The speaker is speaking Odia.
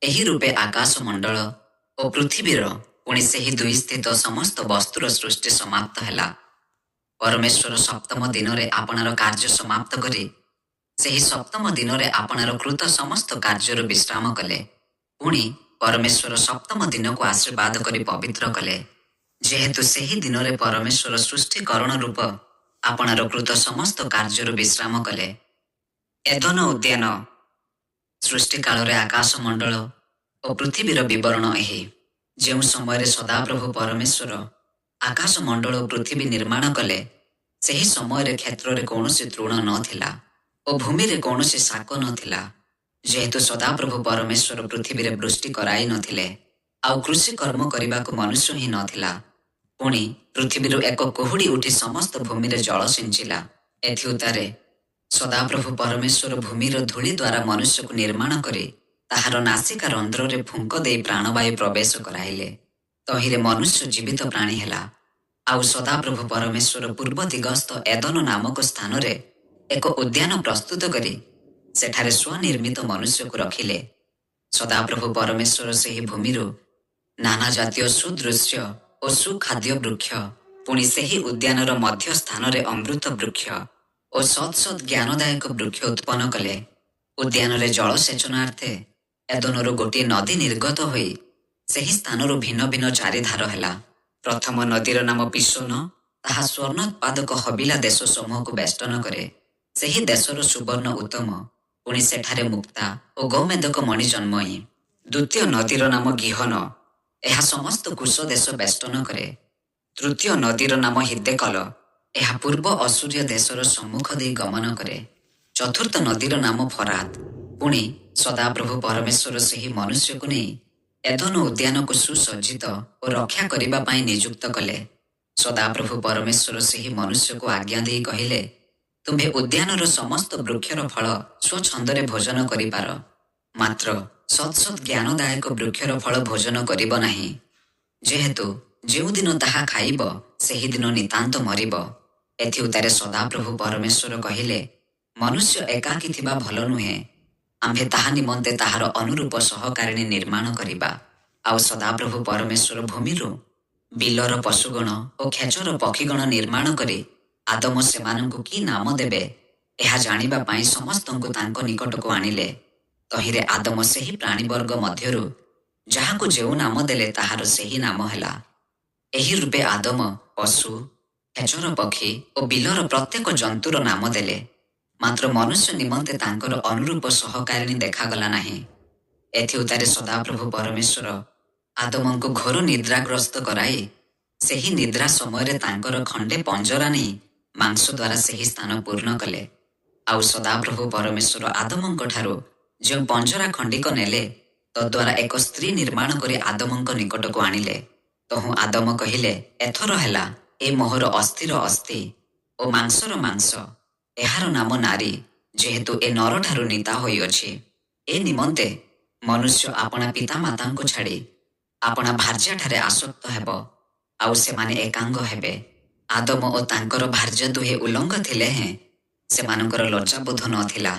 ଏହି ରୂପେ ଆକାଶ ମଣ୍ଡଳ ଓ ପୃଥିବୀର, ପୁଣି ସେହି ଦୁଇ ସ୍ଥିତ ସମସ୍ତ ବସ୍ତୁର ସୃଷ୍ଟି ସମାପ୍ତ ହେଲା। ପରମେଶ୍ୱର ସପ୍ତମ ଦିନରେ ଆପଣାର କାର୍ଯ୍ୟ ସମାପ୍ତ କରି ସେହି ସପ୍ତମ ଦିନରେ ଆପଣାର କୃତ ସମସ୍ତ କାର୍ଯ୍ୟରୁ ବିଶ୍ରାମ କଲେ। ପୁଣି ପରମେଶ୍ୱର ସପ୍ତମ ଦିନକୁ ଆଶୀର୍ବାଦ କରି ପବିତ୍ର କଲେ, ଯେହେତୁ ସେହି ଦିନରେ ପରମେଶ୍ୱର ସୃଷ୍ଟିକରଣ ରୂପ ଆପଣାର କୃତ ସମସ୍ତ କାର୍ଯ୍ୟରୁ ବିଶ୍ରାମ କଲେ। ଏଦନ ଉଦ୍ୟାନ। ସୃଷ୍ଟିକାଳରେ ଆକାଶ ମଣ୍ଡଳ ଓ ପୃଥିବୀର ବିବରଣ ଏହି। ଯେଉଁ ସମୟରେ ସଦାପ୍ରଭୁ ପରମେଶ୍ୱର ଆକାଶ ମଣ୍ଡଳ ଓ ପୃଥିବୀ ନିର୍ମାଣ କଲେ, ସେହି ସମୟରେ କ୍ଷେତ୍ରରେ କୌଣସି ତୃଣ ନଥିଲା ଓ ଭୂମିରେ କୌଣସି ଶାକ ନଥିଲା, ଯେହେତୁ ସଦାପ୍ରଭୁ ପରମେଶ୍ୱର ପୃଥିବୀରେ ବୃଷ୍ଟି କରାଇ ନଥିଲେ, ଆଉ କୃଷି କର୍ମ କରିବାକୁ ମନୁଷ୍ୟ ହିଁ ନଥିଲା। ପୁଣି ପୃଥିବୀରୁ ଏକ କୁହୁଡ଼ି ଉଠି ସମସ୍ତ ଭୂମିରେ ଜଳ ସିଞ୍ଚିଲା। ଏଥିଉତ୍ତାରେ ସଦାପ୍ରଭୁ ପରମେଶ୍ୱର ଭୂମିର ଧୂଳି ଦ୍ୱାରା ମନୁଷ୍ୟକୁ ନିର୍ମାଣ କରି ତାହାର ନାସିକା ରନ୍ଧ୍ରରେ ଫୁଙ୍କ ଦେଇ ପ୍ରାଣବାୟୁ ପ୍ରବେଶ କରାଇଲେ। ତହିଁରେ ମନୁଷ୍ୟ ଜୀବିତ ପ୍ରାଣୀ ହେଲା। ଆଉ ସଦାପ୍ରଭୁ ପରମେଶ୍ୱର ପୂର୍ବ ଦିଗସ୍ଥ ଏଦନ ନାମକ ସ୍ଥାନରେ ଏକ ଉଦ୍ୟାନ ପ୍ରସ୍ତୁତ କରି ସେଠାରେ ସ୍ୱନିର୍ମିତ ମନୁଷ୍ୟକୁ ରଖିଲେ। ସଦାପ୍ରଭୁ ପରମେଶ୍ୱର ସେହି ଭୂମିରୁ ନାନା ଜାତୀୟ ସୁଦୃଶ୍ୟ ଓ ସୁଖାଦ୍ୟ ବୃକ୍ଷ, ପୁଣି ସେହି ଉଦ୍ୟାନର ମଧ୍ୟ ସ୍ଥାନରେ ଅମୃତ ବୃକ୍ଷ ଓ ସତ୍ ସତ୍ ଜ୍ଞାନଦାୟକ ବୃକ୍ଷ ଉତ୍ପନ୍ନ କଲେ। ଉଦ୍ୟାନରେ ଜଳସେଚନାର୍ଥେ ଏଦନରୁ ଗୋଟିଏ ନଦୀ ନିର୍ଗତ ହୋଇ ସେହି ସ୍ଥାନରୁ ଭିନ୍ନ ଭିନ୍ନ ଚାରି ଧାର ହେଲା। ପ୍ରଥମ ନଦୀର ନାମ ପୀଶୋନ। ତାହା ସ୍ୱର୍ଣ୍ଣୋତ୍ପାଦକ ହବୀଲା ଦେଶ ସମୂହକୁ ବେଷ୍ଟନ କରେ। ସେହି ଦେଶର ସୁବର୍ଣ୍ଣ ଉତ୍ତମ। ପୁଣି ସେଠାରେ ମୁକ୍ତା ଓ ଗୋମେଦକ ମଣି ଜନ୍ମଇ। ଦ୍ୱିତୀୟ ନଦୀର ନାମ ଗିହୋନ। ଏହା ସମସ୍ତ କୁଶ ଦେଶ ବେଷ୍ଟନ କରେ। ତୃତୀୟ ନଦୀର ନାମ ହିଦ୍ଦେକଲ। ଏହା ପୂର୍ବ ଅଶୂରୀୟ ଦେଶର ସମ୍ମୁଖ ଦେଇ ଗମନ କରେ। ଚତୁର୍ଥ ନଦୀର ନାମ ଫରାତ। ପୁଣି ସଦାପ୍ରଭୁ ପରମେଶ୍ୱର ସେହି ମନୁଷ୍ୟକୁ ନେଇ ଏଦନ ଉଦ୍ୟାନକୁ ସୁସଜ୍ଜିତ ଓ ରକ୍ଷା କରିବା ପାଇଁ ନିଯୁକ୍ତ କଲେ। ସଦାପ୍ରଭୁ ପରମେଶ୍ୱର ସେହି ମନୁଷ୍ୟକୁ ଆଜ୍ଞା ଦେଇ କହିଲେ, ତୁମ୍ଭେ ଉଦ୍ୟାନର ସମସ୍ତ ବୃକ୍ଷର ଫଳ ସ୍ୱଚ୍ଛନ୍ଦରେ ଭୋଜନ କରିପାର, ମାତ୍ର ସତ୍ ସତ୍ ଜ୍ଞାନଦାୟକ ବୃକ୍ଷର ଫଳ ଭୋଜନ କରିବ ନାହିଁ, ଯେହେତୁ ଯେଉଁଦିନ ତାହା ଖାଇବ, ସେହିଦିନ ନିତାନ୍ତ ମରିବ। ଏଥିଉତ୍ତାରେ ସଦାପ୍ରଭୁ ପରମେଶ୍ୱର କହିଲେ, ମନୁଷ୍ୟ ଏକାକୀ ଥିବା ଭଲ ନୁହେଁ। ଆମ୍ଭେ ତାହା ନିମନ୍ତେ ତାହାର ଅନୁରୂପ ସହକାରିଣୀ ନିର୍ମାଣ କରିବା। ଆଉ ସଦାପ୍ରଭୁ ପରମେଶ୍ୱର ଭୂମିରୁ ବିଲର ପଶୁଗଣ ଓ ଖେଚର ପକ୍ଷୀଗଣ ନିର୍ମାଣ କରି ଆଦମ ସେମାନଙ୍କୁ କି ନାମ ଦେବେ, ଏହା ଜାଣିବା ପାଇଁ ସମସ୍ତଙ୍କୁ ତାଙ୍କ ନିକଟକୁ ଆଣିଲେ। ତହିଁରେ ଆଦମ ସେହି ପ୍ରାଣୀବର୍ଗ ମଧ୍ୟରୁ ଯାହାକୁ ଯେଉଁ ନାମ ଦେଲେ, ତାହାର ସେହି ନାମ ହେଲା। ଏହି ରୂପେ ଆଦମ ପଶୁ, ଖେଚର ପକ୍ଷୀ ଓ ବିଲର ପ୍ରତ୍ୟେକ ଜନ୍ତୁର ନାମ ଦେଲେ। ମାତ୍ର ମନୁଷ୍ୟ ନିମନ୍ତେ ତାଙ୍କର ଅନୁରୂପ ସହକାରିଣୀ ଦେଖାଗଲା ନାହିଁ। ଏଥିଉତ୍ତାରେ ସଦାପ୍ରଭୁ ପରମେଶ୍ୱର ଆଦମଙ୍କୁ ଘୋର ନିଦ୍ରାଗ୍ରସ୍ତ କରାଇ ସେହି ନିଦ୍ରା ସମୟରେ ତାଙ୍କର ଖଣ୍ଡେ ପଞ୍ଜରା ନେଇ ମାଂସ ଦ୍ୱାରା ସେହି ସ୍ଥାନ ପୂର୍ଣ୍ଣ କଲେ। ଆଉ ସଦାପ୍ରଭୁ ପରମେଶ୍ୱର ଆଦମଙ୍କ ଠାରୁ ଯେଉଁ ପଞ୍ଜରା ଖଣ୍ଡିକ ନେଲେ, ତଦ୍ୱାରା ଏକ ସ୍ତ୍ରୀ ନିର୍ମାଣ କରି ଆଦମଙ୍କ ନିକଟକୁ ଆଣିଲେ। ତହୁଁ ଆଦମ କହିଲେ, ଏଥର ହେଲା, ଏ ମୋହର ଅସ୍ଥିର ଅସ୍ଥି ଓ ମାଂସର ମାଂସ। ଏହାର ନାମ ନାରୀ, ଯେହେତୁ ଏ ନରଠାରୁ ନୀତା ହୋଇଅଛି। ଏ ନିମନ୍ତେ ମନୁଷ୍ୟ ଆପଣା ପିତାମାତାଙ୍କୁ ଛାଡ଼ି ଆପଣା ଭାର୍ଯ୍ୟାଠାରେ ଆସକ୍ତ ହେବ, ଆଉ ସେମାନେ ଏକାଙ୍ଗ ହେବେ। ଆଦମ ଓ ତାଙ୍କର ଭାର୍ଯ୍ୟା ଦୁହେଁ ଉଲଙ୍ଗ ଥିଲେ ହେଁ ସେମାନଙ୍କର ଲଜ୍ଜାବୋଧ ନଥିଲା।